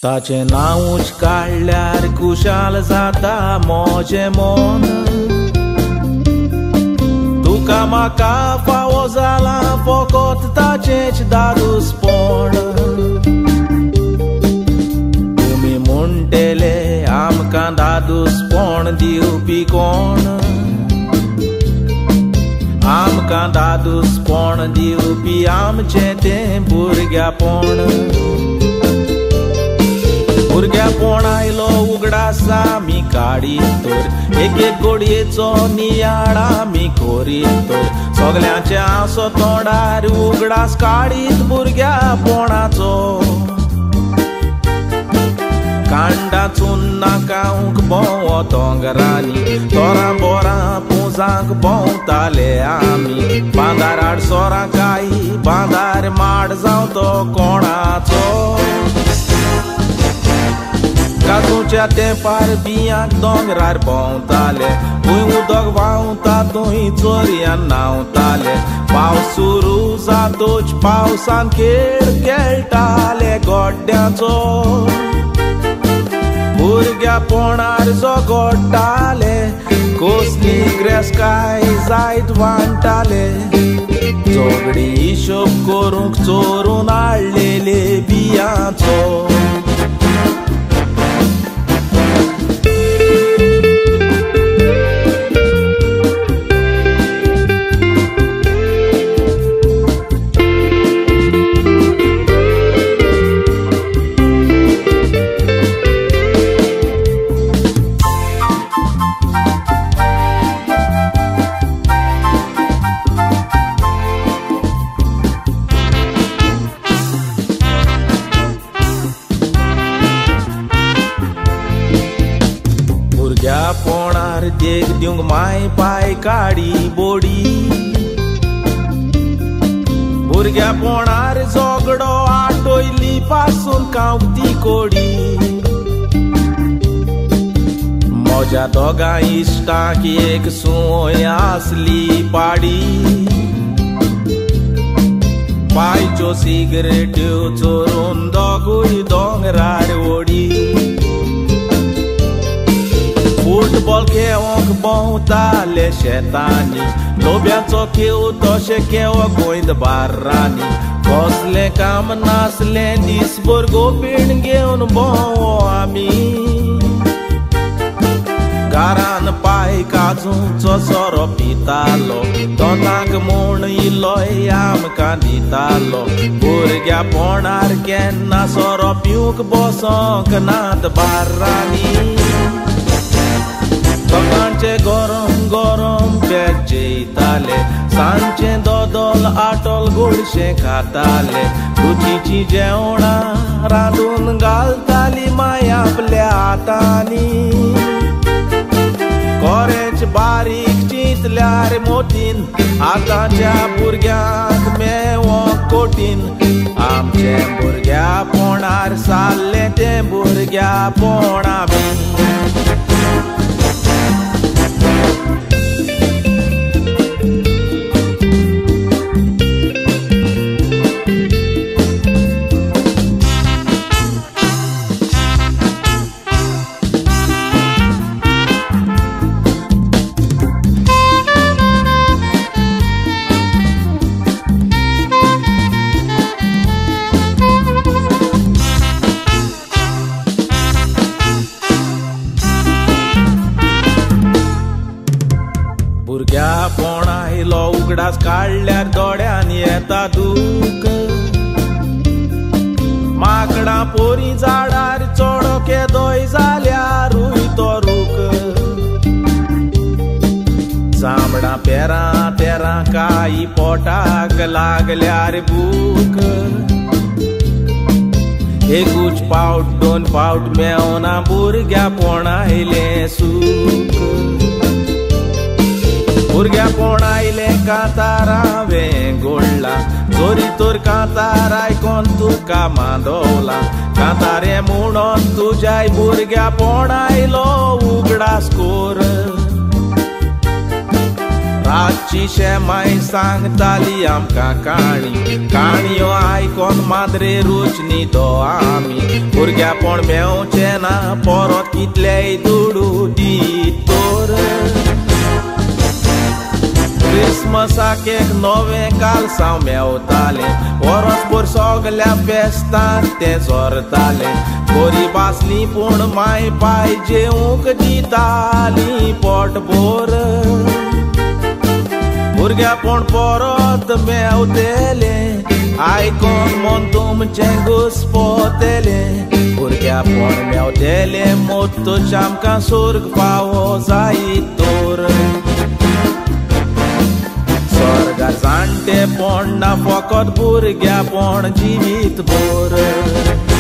ताचें नांवूच काडल्यार खुशाल जाता म्हजें मन. तुका म्हाका फावो जालां फकत ताचेंच दादूसपण. तुमी म्हणटले आमकां दादूसपण दिवपी कोण, आमकां दादूसपण दिवपी आमचें तें भुरग्यापण. भुरग्यापण आयलो उगडास आमी काडीत तर, एक एक गोडयेचो नियाळ आमी करीत तर, सगल्यांचे आसो तोंडार उगडास काडीत भुरग्यापणाचो. कांडां चुन्नां खावंक भोंव दोंगरांनी, तोरां बोरां पुजांक भोंवताले आमी, बांदार आडसोरां काई बांदार माड जावं तो कोणाचो. काजूच्या तेंपार बियांक दोंगरार भोंवताले, खंय उदक व्हांवता थंय चोरयान न्हांवताले, पावस सुरू जातोच पावसान खेळ खेळटाले गोड्ड्यांचो. भुरग्यापणार झगडटाले, कसली ग्रेसकाय जायत वांट्टाले, झगडी हिशोब करूंक चोरून हाडलेले बियांचो. भुरग्यापणार देख दिवंक माय पाय काडी बोडी, भुरग्यापणार झगडो आटोयली पासून खावंक ती कोडी. म्हज्या दोगां इश्टांक एक सुंय आसली पाडी, पायच्यो सिगरेट्यो चोरून दोगूय दोंगरार ओडी. फुटबॉल खेळोंक भोंवताले शेतांनी, लोब्यांचो खेळ तशें खेळोंक गोंयद बार्रांनी, कसलें काम नासलें दीसभर गोपीण घेवन भोंवो आमी. घरान पाय काजूचो सोरो पितालो, तोंडाक म्हूण इल्लोय आमकां दितालो, भुरग्यापणार केन्ना सोरो पिवंक बसोंक नात बार्रांनी. लोकांचे गरम गरम पेज जेयताले, सांजचें दोदोल आटोल गोडशें खाताले, रुचीचीं जेवणां रांदून घालताली माय आपल्या हातांनी. कोरेंच बारीक चिंतल्यार मोतीन, आतांच्या भुरग्यांक मेवोंक कोटीन. आमचें भुरग्यापणार सारलें तें भुरग्यापण आमी. भुरग्यापण आयलो उगडास काडल्यार दोळ्यान येता दूक, माकडां पोरी झाडार चोडो केदोय जाल्यारूय तो रूख. जांबडां पेरां तेरां काई पोटाक लागल्यार भूक, एकूच पावट दोन पावट मेवना भुरग्यापण आयलें सूख. भुरग्यापण आयलें कांतार हांवें गोडला, जोरी तर कांतार आयकोन तुका मांदवला, कांतारे म्हणोन तुज्याय भुरग्यापण आयलो उगडास कोर. रातची शेमाय सांगताली आमकां काणी, काणयो आयकोन माद्रे रूच न्हिदो आमी. भुरग्यापण मेवचें ना परत कितलेय दुडू दीत तर. क्रिसमसाक एक नवें कालसांव मेवतालें, वरसभर सगल्या फेस्तांक तें जोरतालें. गरीब आसलीं पूण माय पाय जेवंक दितालीं पोटभर. भुरग्यापण परत मेवतलें, आयकोन मन तुमचें घुस्पतलें. भुरग्यापण मेवतलें मोत्तूच आमकां सुर्ग फावो जायत तर. स्वर्गार जाणटेपण ना फकत भुरग्यापण जिवीत भर.